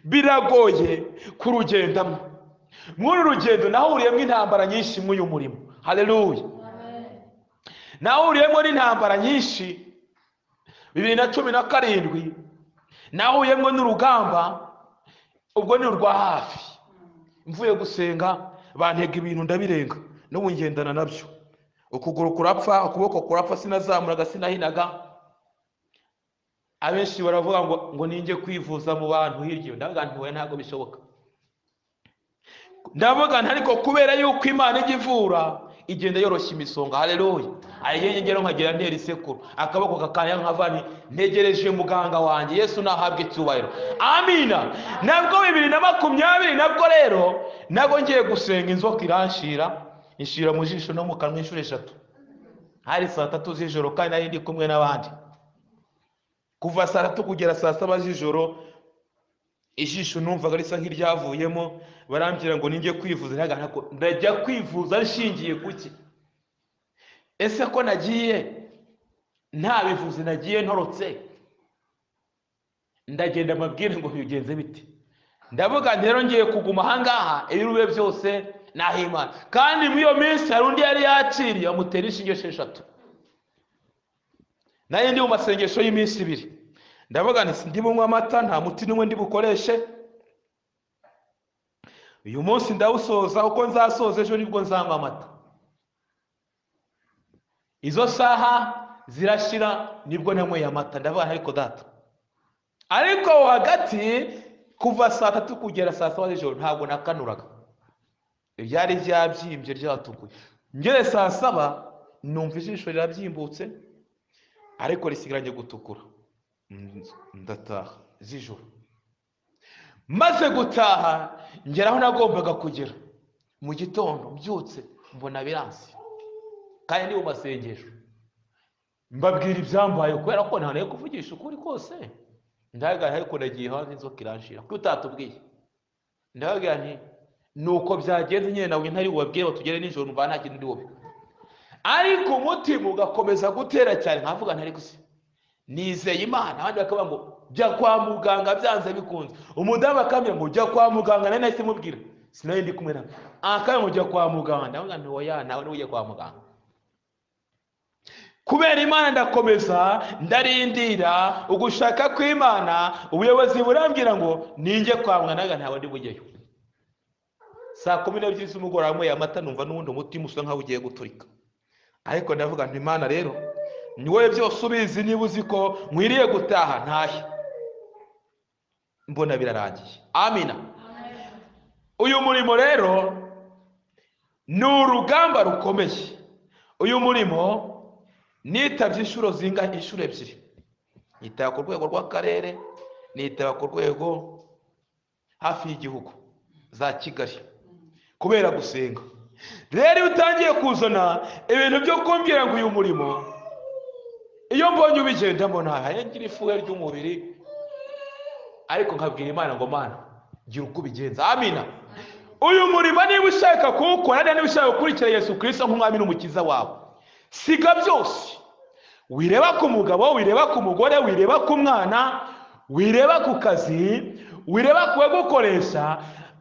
biragoye kurugendamo. Muri uru rugendo nahuriyemo intambara nyinshi mw'uyu murimo. Haleluya. Nahuriyemo n'intambara nyinshi 2017, nahuriyemo n'urugamba, ubwo ni urwa hafi. Mvuye gusenga bantega ibintu ndabirenga, n'ubu ngendana nabyo. Ukuguru kurapfa, ukuboko kurapfa, sinazamuraga sinahinaga. Abenshi baravuga ngo ninjye kwivuza mu bantu hirya, ndavuga nti we ntabwo bishoboka. Ndavuga nti ariko kubera yuko Imana ijya ivura igenda yoroshya imisonga. Haleluya. Ayiye ngero nkagira ntera isekuru, akaboko kakanya nkavani, ntegereje muganga wanjye. Yesu nahabwe icyubahiro. Amina. Nabwo 2020 nabwo rero nabwo ngiye gusenga, inzoka iranshira, inshira mu jisho no mu kanwa inshuro 3. Hari saa 3 z'ijoro kandi nari ndi kumwe n'abandi. Kuva saa 3 kugera saa 7 z'ijoro ijisho numvaga risa nk'iryavuyemo. Barambwira ngo ninjye kwivuza, ndajya kwivuza nshingiye kuki? Ese ko nagiye nta bivuze, nagiye ntorotse, ndagenda mabwire ngo bigenze bite? Ndavuga nti rero ngiye kuguma ahangaha ibirube byose nahimana. Kandi muri iyo minsi hari undi yari yakiriye amutera inshinge 6. Nayo ndi mu masengesho y'iminsi 2. Ndavuga nti ndi bunywe amata, nta muti n'umwe ndi bukoreshe. Uyu munsi ndawusoza, uko nzasoza ejo nibwo nzanywa amata. Izo saha zirashira nibwo nanyweye amata. Ndavuga ariko data, Ariko aho hagati kuva saa 3 kugera saa 7 z'ijoro ntabwo nakanuraga, ibyari byabyimbye ryatukuye. Ngere saa 7 numva ijisho rirabyimbutse ariko risigaranye gutukura, ndataha z'ijoro. Maze gutaha ngera aho nagombaga kugera mu gitondo, mbyutse mbona biransi, kandi ni mu masengesho mbabwira ibyambaye, kubera ko nta nayo kuvugisha ukuri kose. Ndahagarara ariko nagiye hanze inzoka iranshira, kuko utatubwiye. Ndahagarara nti nuko byagenze nyine, nawe ntari bubabwire batugere nijoro, numva nta kintu ndi bube. Ariko umutima ugakomeza gutera cyane, nkavuga ntari gusa nizeye Imana. Abandi bakavuga ngo jya kwa muganga byanze bikunze. Umudamu akambwira ngo jya kwa muganga, nari nahise mubwira sinari ndi kumwe nawe, akambwira ngo jya kwa muganga, ndavuga nti oya nawe niwe ujya kwa muganga. Kubera Imana ndakomeza ndarindira ugushaka kw'Imana. Ubuyobozi burambwira ngo ninjye kwa muganga, ntabwo ndi bujyeyo. Saa 12 z'umugoroba anyweye amata, numva n'ubundi umutima usa nkaho ugiye guturika. Ariko ndavuga nti Imana rero ni wowe byose ubizi, niba uzi ko nkwiriye gutaha ntahe. Mbona birarangiye. Amina. Uyu murimo rero ni urugamba rukomeye. Uyu murimo nitabye inshuro zingahe? Inshuro 2. Nitaba ku rwego rw'akarere, nitaba ku rwego hafi y'igihugu za Kigali, kubera gusenga. Rero iyo utangiye kuzana ibintu byo kumbwira ngo uyu murimo, iyo mbonye ubigendamo ntahengira ifuhe ry'umubiri, ariko nkabwira Imana ngo Mana gira uko ubigenza. Amina. Uyu murimo niba ushaka kuwukora, niba ushaka gukurikira Yesu Kristo nk'umwami n'umukiza wawe, siga byose. Wireba ku mugabo, wireba ku mugore, wireba ku mwana, wireba ku kazi, wireba ku bagukoresha,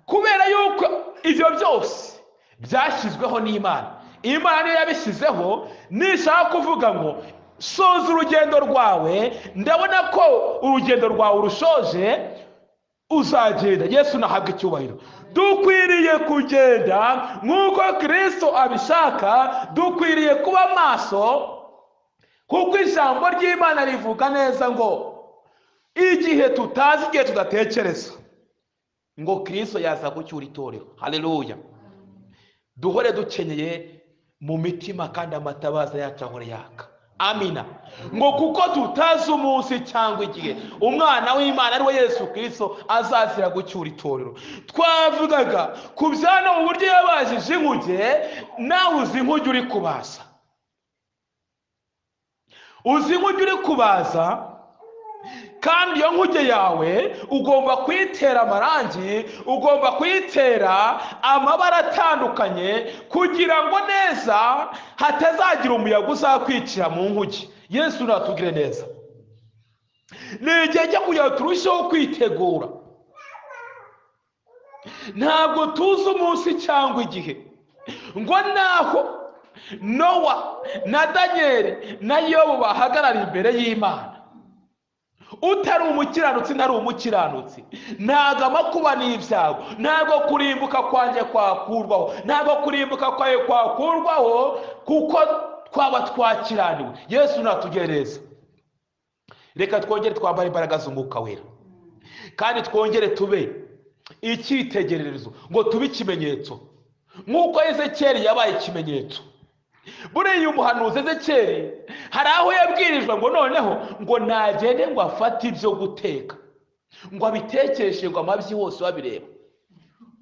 kubera yuko ibyo byose byashyizweho n'Imana. Imana niyo yabishyizeho. Nishaka kuvuga ngo soza urugendo rwawe, ndabona ko urugendo rwawe urushoje, uzagenda. Yesu nahabwa icyubahiro. Dukwiriye kugenda nk'uko Kristo abishaka, dukwiriye kuba maso, kuko ijambo ry'Imana rivuga neza ngo igihe tutazi, igihe tudatekereza, ngo Kristo yaza gucyura itorero. Haleluya. Duhore dukenyeye mu mitima, kandi amatabaza yacu ahore yaka. Amina. Ngo kuko tutazi umunsi cyangwa igihe umwana w'Imana ari we Yesu Kristo azazira gucyura itorero. Twavugaga ku byano uburyo yabajije inkuge, nawe uzi inkuge uri kubaza, uzi inkuge uri kubaza, kandi iyo nkuge yawe ugomba kuyitera amarangi, ugomba kuyitera amabara atandukanye, kugira ngo neza hatazagira umuyaga uzakwicira mu nkuge. Yesu natugire neza. Ni igihe cyo kugira ngo turusheho kwitegura. Ntabwo tuzi umunsi cyangwa igihe, ngo naho Nowa na Danieli na Yobu bahagarara imbere y'Imana, utari umukiranutsi ntari umukiranutsi, ntabwo amakuba n'ibyago, ntabwo kurimbuka kwanjye kwakurwaho, ntabwo kurimbuka kwawe kwakurwaho, kuko twaba twakiraniwe. Yesu natugereza. Reka twongere twambare imbaraga z'Umwuka Wera, kandi twongere tube icyitegererezo, ngo tube ikimenyetso nk'uko Ezekiyeli yabaye ikimenyetso. Buriya umuhanuzi Ezekiyeli hari aho yabwirijwe ngo noneho ngo nagende ngo afate ibyo guteka, ngo abitekeshe ngo amabyi hose babireba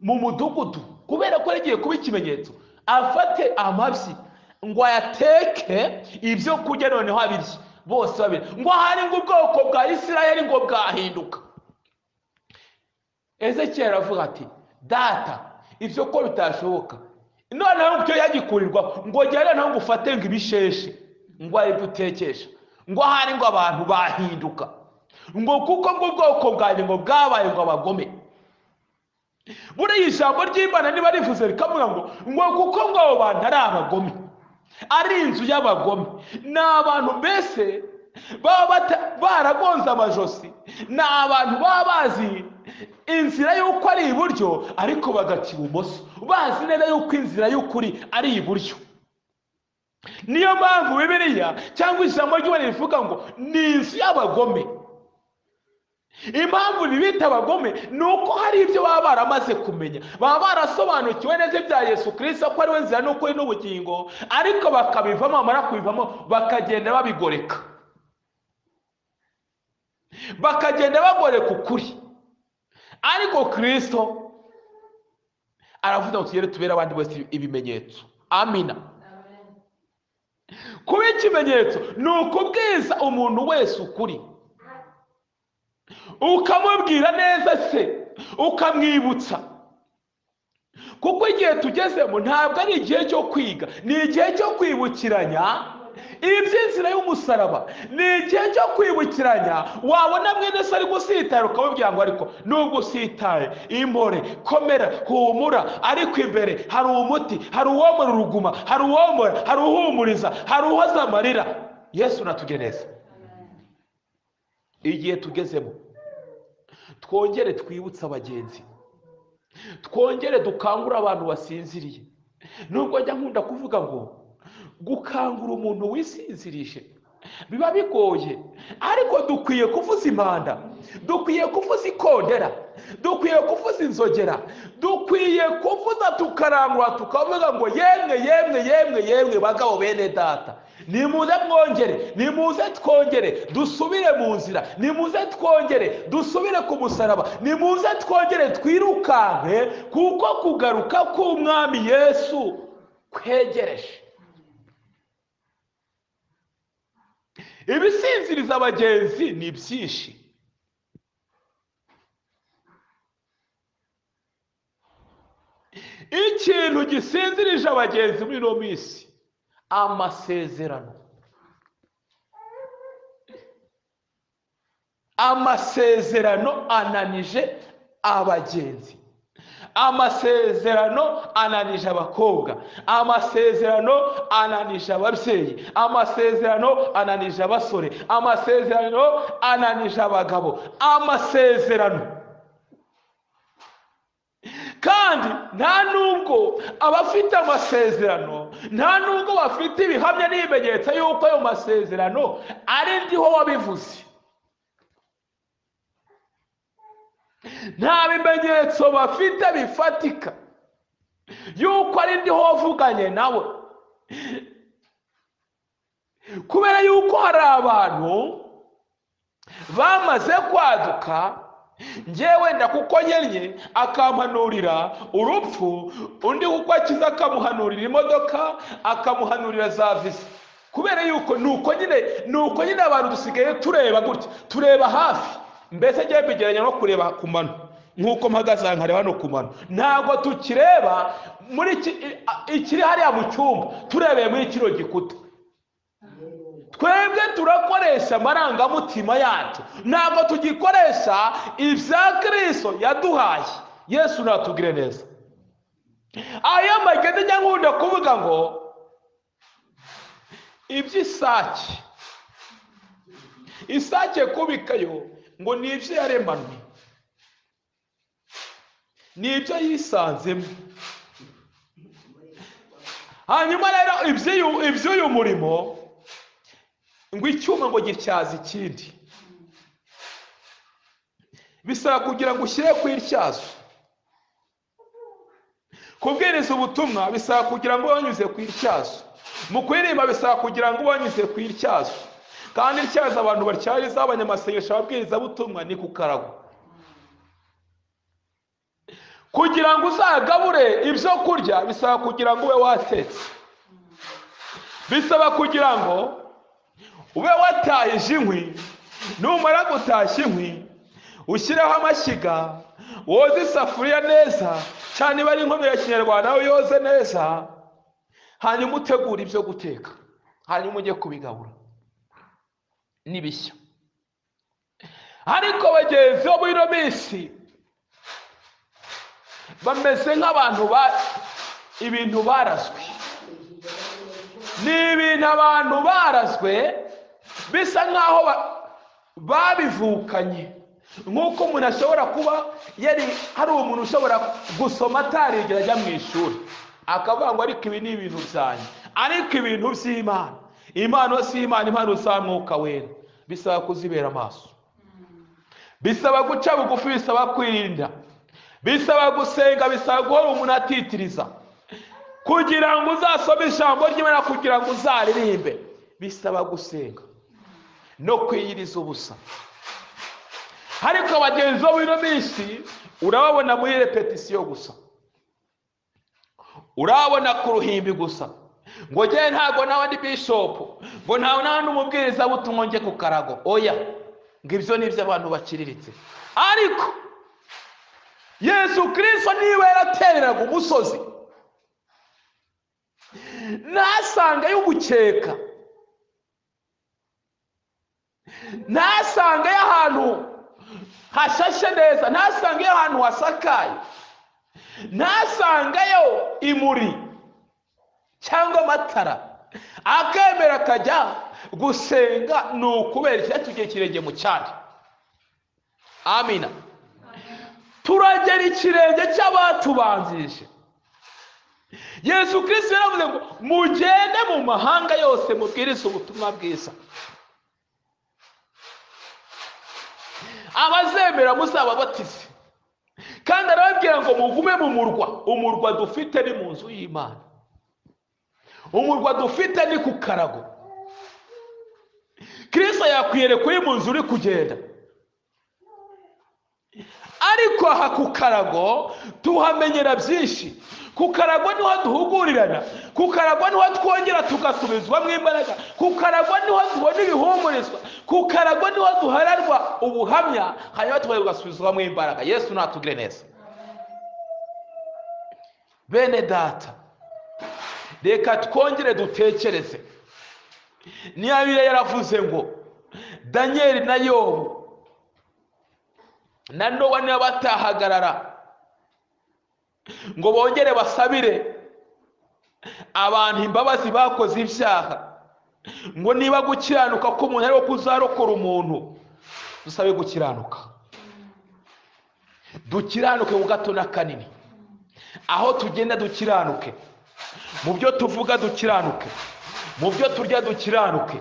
mu mudugudu, kubera ko yagiye kuba ikimenyetso, afate amabyi ngo ayateke ibyo kurya noneho abirye bose babireba, ngo ahari ngo ubwoko bwa Isirayeli ngo bwahinduka. Ezekiyeli aravuga ati data ibyo ko bitashoboka, noneho icyo yagikurirwa ngo gere noneho ngo ufate ngo ibisheshe ngo aribyo utekesha, ngo ahari ngo abantu bahinduka, ngo kuko ngo ubwoko bwanjye ngo bwabaye ngo abagome. Buriya ijambo ry'Imana niba rivuze rikavuga ngo kuko ngo abo bantu ari abagome, ari inzu y'abagome, ni abantu mbese baba baragonze amajosi, ni abantu baba bazi inzira y'uko ari iburyo ariko bagaca ibumoso, bazi neza y'uko inzira y'ukuri ari iburyo. Niyo mpamvu Bibiliya cyangwa ijambo ry'Imana rivuga ngo ni inzu y'abagome. Impamvu bibita abagome ni uko hari ibyo baba baramaze kumenya, baba barasobanukiwe neza ibya Yesu Kristo ko ari we nzira n'ukuri n'ubugingo, ariko bakabivamo, bamara kubivamo bakagenda babigoreka, bakagenda bagoreka ukuri. Ariko Kristo aravuga ngo tugere tubere abandi bose ibimenyetso. Amina. Kuba ikimenyetso ni ukubwiza umuntu wese ukuri, ukamubwira neza se, ukamwibutsa. Kuko igihe tugezemo ntabwo ari igihe cyo kwiga, ni igihe cyo kwibukiranya iby'inzira y'umusaraba, ni igihe cyo kwibukiranya. Wabona mwene se ari gusitara ukamubwira ngo ariko nubwo usitaye impore, komera, humura, ariko imbere hari umuti, hari uwomora uruguma, hari uwomora, hari uhumuriza, hari uhoza amarira. Yesu natugeneza. Igihe tugezemo twongere twibutse abagenzi, twongere dukangure abantu basinziriye. Nubwo njya nkunda kuvuga ngo gukangura umuntu wisinzirije biba bigoye, ariko dukwiye kuvuza impanda, dukwiye kuvuza ikondera, dukwiye kuvuza inzogera, dukwiye kuvuza tukarangura, tukavuga ngo yemwe yemwe yemwe yemwe bagabo bene data, nimuze mwongere, nimuze twongere dusubire mu nzira, nimuze twongere dusubire ku musaraba, nimuze twongere twirukanke, kuko kugaruka k'Umwami Yesu kwegereje. Ibisinziriza abagenzi ni byinshi. Ikintu gisinzirije abagenzi muri ino minsi, amasezerano. Amasezerano ananije abagenzi, amasezerano ananije abakobwa, amasezerano ananije ababyeyi, amasezerano ananije abasore, amasezerano ananije abagabo, amasezerano. Kandi nta nubwo abafite amasezerano, nta nubwo bafite ibihamya n'ibimenyetso yuko ayo masezerano ari ndiho wabivuze, nta bimenyetso bafite bifatika yuko ari ndiho wavuganye nawe. Kubera yuko hari abantu bamaze kwaduka, njyewe wenda kuko nkennye akampanurira urupfu, undi kuko akiza akamuhanurira imodoka, akamuhanurira za visa. Kubera yuko nuko nyine abantu dusigaye tureba gutya, tureba hafi, mbese njye mbigereranya no kureba ku mano, nk'uko mpagaze nkareba no ku mano. Ntabwo tukireba muri ikiri hariya mu cyumba, turebeye muri kino gikuta. Twebwe turakoresha amarangamutima yacu, ntabwo tugikoresha ibya Kristo yaduhaye. Yesu natugire neza. Ayo magende njya nkunda kuvuga ngo iby'isake, isake kubikayo ngo ni ibyo yaremanwe, ni ibyo yisanzemo. Hanyuma rero iby'uyu murimo ngo icyuma ngo gityaza ikindi, bisaba kugira ngo ushyire ku ityazo. Kubwiriza ubutumwa bisaba kugira ngo wanyuze ku ityazo, mu kuririmba bisaba kugira ngo wanyuze ku ityazo. Kandi ityazo abantu batyariza abanyamasengesho ababwiriza butumwa ni ku karago. Kugira ngo uzagabure ibyo kurya bisaba kugira ngo ube watetse, bisaba kugira ngo ube watahije inkwi. Numara gutashya inkwi ushyireho amashyiga, woze isafuriya neza cyane, iba ari inkono ya kinyarwanda yoze neza, hanyuma utegure ibyo guteka, hanyuma ujye kubigabura n'ibishya. Ariko bagenzi bo muri ino minsi bameze nk'abantu ibintu barazwe, ni ibintu abantu barazwe bisa nk'aho babivukanye. Nk'uko umuntu ashobora kuba yari hari umuntu ushobora gusoma atarigera ajya mu ishuri, akavuga ngo ariko ibi ni ibintu byanjye, ariko ibintu by'Imana, impano si Imana, impano za Mwuka Wera bisaba kuzibera amaso, Bisaba guca bugufi, bisaba kwirinda, bisaba gusenga, bisaba guhora umuntu atitiriza kugira ngo uzasome ijambo ry'Imana, kugira ngo uzaririmbe, bisaba gusenga no kwiyiriza ubusa. Ariko abagenzi bo muri ino minsi urababona muri repetisiyo gusa, urabona ku ruhimbi gusa, ngo njye ntabwo nawe ndi bishopu, ngo ntawe nawe n'umubwirizabutumwa njye ku karago. Oya, ngo ibyo ni iby'abantu baciriritse. Ariko Yesu Kristo niba yaratereraga umusozi ntasange y'umukeka, ntasange y'ahantu hashashe neza, ntasange y'ahantu hasakaye, ntasangeyo imuri cyangwa amatara, akemera akajya gusenga, ni ukubera icyatugiye ikirenge mu cyandi. Amina. Turagera ikirenge cy'abatubanzirije. Yesu Kristo yaravuze ngo mugende mu mahanga yose mubwirize ubutumwa bwiza, abazemera muzababatize. Kandi arababwira ngo mugume mu murwa. Umurwa dufite ni mu nzu y'Imana, umurwa dufite ni ku karago. Kristo yakwiyereka uri mu nzu uri kugenda, ariko aha ku karago tuhamenyera byinshi. Ku karago niho duhugurirana, ku karago niho twongera tugasubizwamo imbaraga, ku karago niho tubona ibihumurizwa, ku karago niho duhararwa ubuhamya, hanyuma tugasubizwamo imbaraga. Yesu natugire neza. Bene data, reka twongere dutekereze. Niba Bibiliya yaravuze ngo Daniyeli na Yobu na Nowa niba batahagarara ngo bongere basabire abantu imbabazi bakoze ibyaha, ngo niba gukiranuka ko umuntu ariwo kuzarokora umuntu, dusabe gukiranuka, dukiranuke ku gato na kanini, aho tugenda dukiranuke, mu byo tuvuga dukiranuke, mu byo turya dukiranuke,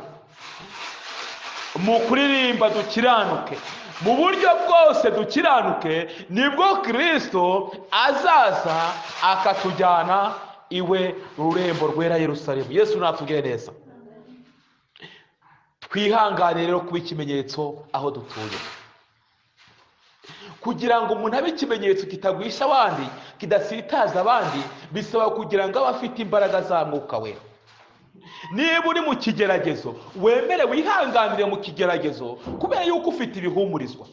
mu kuririmba dukiranuke, mu buryo bwose dukiranuke, nibwo Kristo azaza akatujyana iwe rurembo rwera Yerusalemu. Yesu natugire neza. Twihangane rero kuba ikimenyetso aho dutuye, kugira ngo umuntu abe ikimenyetso kitagwisha abandi, kidasitaza abandi, bisaba kugira ngo abe afite imbaraga za Mwuka Wera. Niba uri mu kigeragezo, wemere wihanganire mu kigeragezo, kubera yuko ufite ibihumurizwa.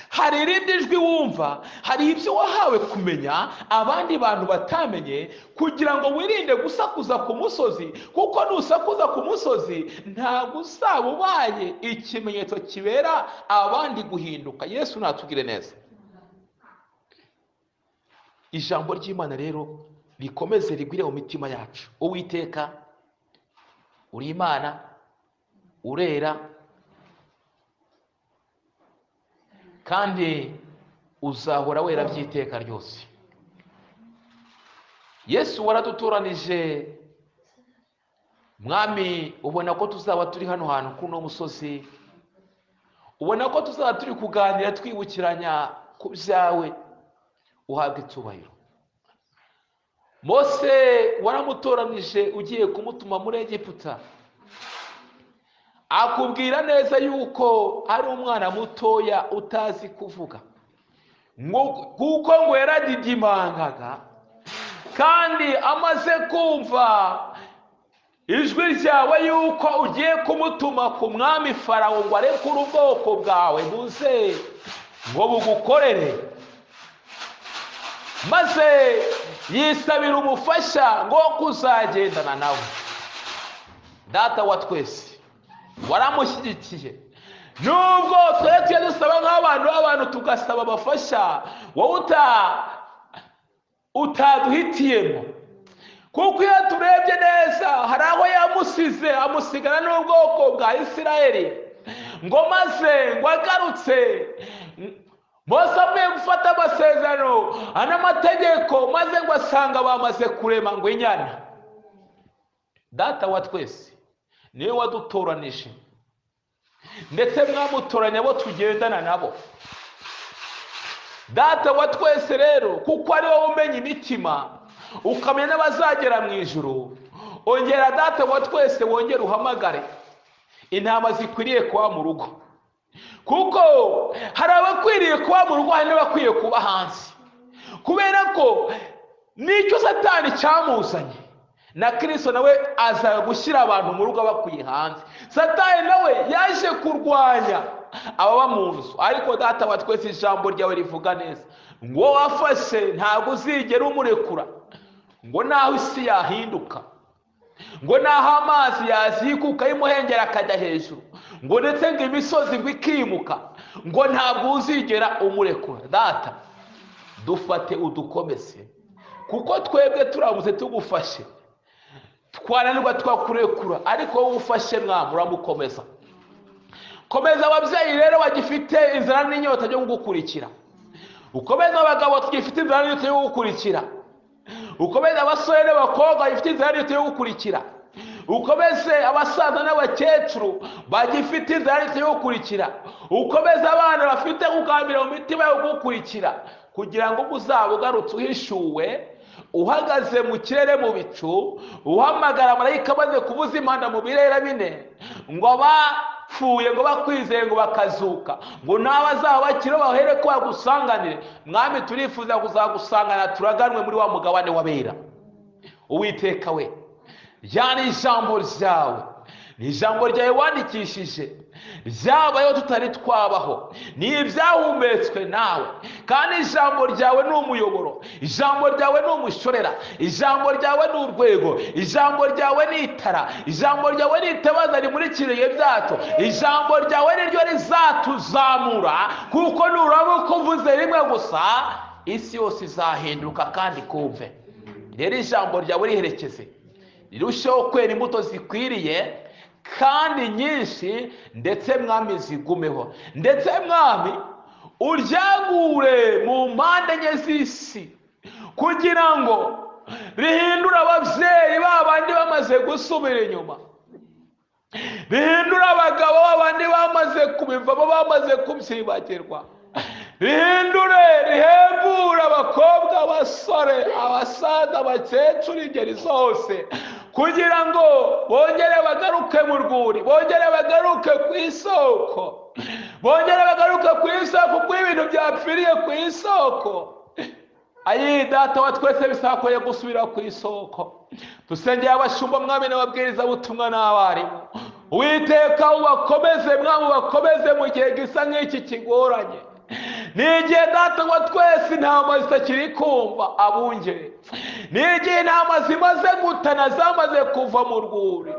Hari irindi jwi wumva, hari ibyo wahawe kumenya abandi bantu batamenye, kugira ngo wirinde gusakuza ku musozi, kuko nusakuza ku musozi ntabwo uzaba ubaye ikimenyetso kibera abandi guhinduka. Yesu natugire neza. Ijambo ry'Imana rero rikomeze rigwire mu mitima yacu. Uwiteka, uri Imana, urera, kandi uzahora wera by'iteka ryose. Yesu waradutoranije Mwami, ubona ko tuzaba turi hano hantu kuno musozi, ubona ko tuzaba turi kuganira twibukiranya ku byawe, uhabwa icyubahiro. Mose waramutoranije ugiye kumutuma muri Egiputa, akubwira neza yuko ari umwana mutoya utazi kuvuga, kuko ngo yaradidimangaga, kandi amaze kumva ijwi ryawe yuko ugiye kumutuma ku mwami Farawo ngo arekure ubwoko bwawe buze ngo bugukorere, maze yisabira umufasha ngo kuzagendana nawe. Data wa twese waramushyigikiye. Nubwo twe dusaba nk'abantu b'abantu tugasaba abafasha, wowe utaduhitiyemo, kuko iyo turebye neza hari aho yamusize amusigana n'ubwoko bwa Isirayeli, ngo maze ngo agarutse Mose avuye gufata amasezerano n'amategeko, maze ngo asanga bamaze kurema ngo inyana. Data wa twese niwe wadutoranije, ndetse mwamutoranya abo tugendana nabo. Data wa twese rero, kuko ari wowe umenya imitima ukamenya n'abazagera mu ijuru, ongera Data wa twese wongere uhamagare intama zikwiriye kuba mu rugo, kuko hari abakwiriye kuba mu rugo, hari n'abakwiye kuba hanze, kubera ko nicyo Satani cyamuzanye na Kristo nawe aza gushyira abantu mu rugo abakwiye hanze. Satani nawe yaje kurwanya ababa mu nzu, ariko Data wa twese ijambo ryawe rivuga neza ngo wafashe ntabwo uzigera umurekura, ngo naho isi yahinduka, ngo naho amazi yazikuka y'umuhengeri akajya hejuru, ngo ndetse ngo imisozi ngo ikimuka, ngo ntabwo uzigera umurekura. Data, dufate udukomeze, kuko twebwe turamutse tugufashe twananirwa twakurekura, ariko wowe ufashe Mwami uramukomeza. Komeza ababyeyi rero bagifite inzara n'inyota yo kugukurikira, ukomeze abagabo tugifite inzara n'inyota yo kugukurikira, ukomeze abasore n'abakobwa bagifite inzara n'inyota yo kugukurikira, ukomeze abasaza n'abakecuru bagifite inzara n'inyota yo kugukurikira, ukomeze abana bafite kugambira mu mitima yo kugukurikira, kugira ngo uzaba ugarutse uhishuwe, uhagaze mu kirere mu bicu, uhamagara marayika amaze kuvuza impanda mu birere bine, ngo abapfuye ngo bakwizeye ngo bakazuka, ngo n'abazaba bakiriho bahere ko bagusanganire. Mwami, turifuza kuzagusangana, turaganwe muri wa mugabane w'abera. Uwiteka we, ryari ijambo ryawe, ni ijambo ryawe wandikishije, ryabayeho tutari twabaho, ni ibyahumetswe nawe, kandi ijambo ryawe ni umuyoboro, ijambo ryawe ni umushorera, ijambo ryawe ni urwego, ijambo ryawe ni itara, ijambo ryawe ni itabaza rimurikira ibihe byacu, ijambo ryawe ni ryo rizatuzamura, kuko nuramuka uvuze rimwe gusa isi yose izahinduka kandi kumve. Rero ijambo ryawe riherekeze, rirusheho kwera imbuto zikwiriye kandi nyinshi, ndetse Mwami zigumeho, ndetse Mwami uryagure mu mpande enye z'isi, kugira ngo rihindure ababyeyi babandi bamaze gusubira inyuma, rihindure abagabo babandi bamaze kubivamo, bamaze kubyibagirwa, rihindure, rihembure abakobwa, abasore, abasaza, abakecuru, ingeri zose, kugira ngo bongere bagaruke mu rwuri, bongere bagaruke ku isoko, bongere bagaruke ku isoko, kuko ibintu byapfiriye ku isoko. Ayi Data wa twese, bisakoye gusubira ku isoko. Dusengeye abashumba Mwami n'ababwirizabutumwa n'abarimu. Uwiteka ubakomeze Mwami, ubakomeze mu gihe gisa nk'iki kigoranye. Ni igihe Data wa twese intama zitakiri kumva abungeri, ni igihe intama zimaze gutana, zamaze kuva mu rwuri,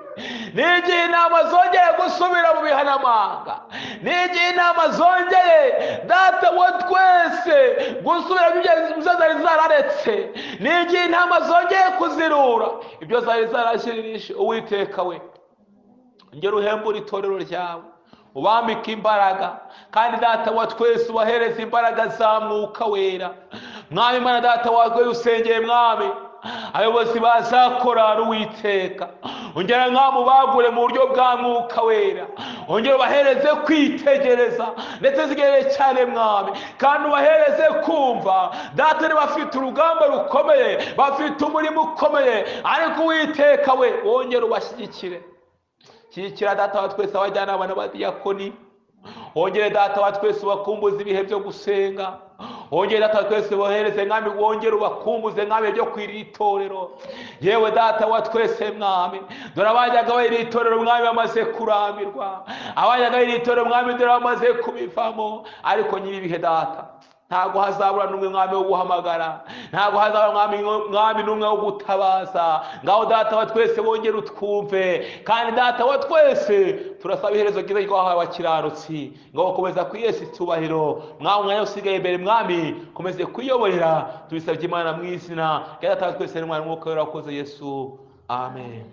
ni igihe intama zongeye gusubira mu bihanamanga, ni igihe intama zongeye Data wa twese gusubira mu byo zari zararetse, ni igihe intama zongeye kuzirura ibyo zari zarashiririshe. Uwiteka we, ngera uhembure itorero ryawe, ubambike imbaraga, kandi Data wa twese ubahereze imbaraga za Mwuka Wera. Mwami Imana Data wawe, usengeye Mwami abayobozi bazakorana Uwiteka, ongera Mwami ubagure mu buryo bwa Mwuka Wera, ongera ubahereze kwitegereza ndetse zigere cyane Mwami, kandi ubahereze kumva. Data, bafite urugamba rukomeye, bafite umurimo ukomeye, ariko Uwiteka we wongere ubashyigikire. Shyigikira Data wa twese abajyanama n'abadiyakoni, wongere Data wa twese ubakumbuze ibihe byo gusenga, wongere Data wa twese bohereze Mwami, wongere ubakumbuze Mwami byo kwirira itorero. Yewe Data wa twese Mwami, dore abajyaga bayira itorero Mwami bamaze kurambirwa, abajyaga bayira itorero Mwami dore bamaze kubivamo, ariko nyiri ibihe Data ntabwo hazabura n'umwe Mwami wo guhamagara, ntabwo hazabura Mwami n'umwe wo gutabaza. Ngaho Data wa twese wongere utwumve, kandi Data wa twese turasaba iherezo ryiza ryahawe abakiranutsi, ngo bakomeza kwihesha icyubahiro. Mwami, umwanya usigaye imbere Mwami komeze kuyoborera, tubisabye Imana mu izina rya Data wa twese n'Umwana n'Umwuka Wera wakoze Yesu, amen.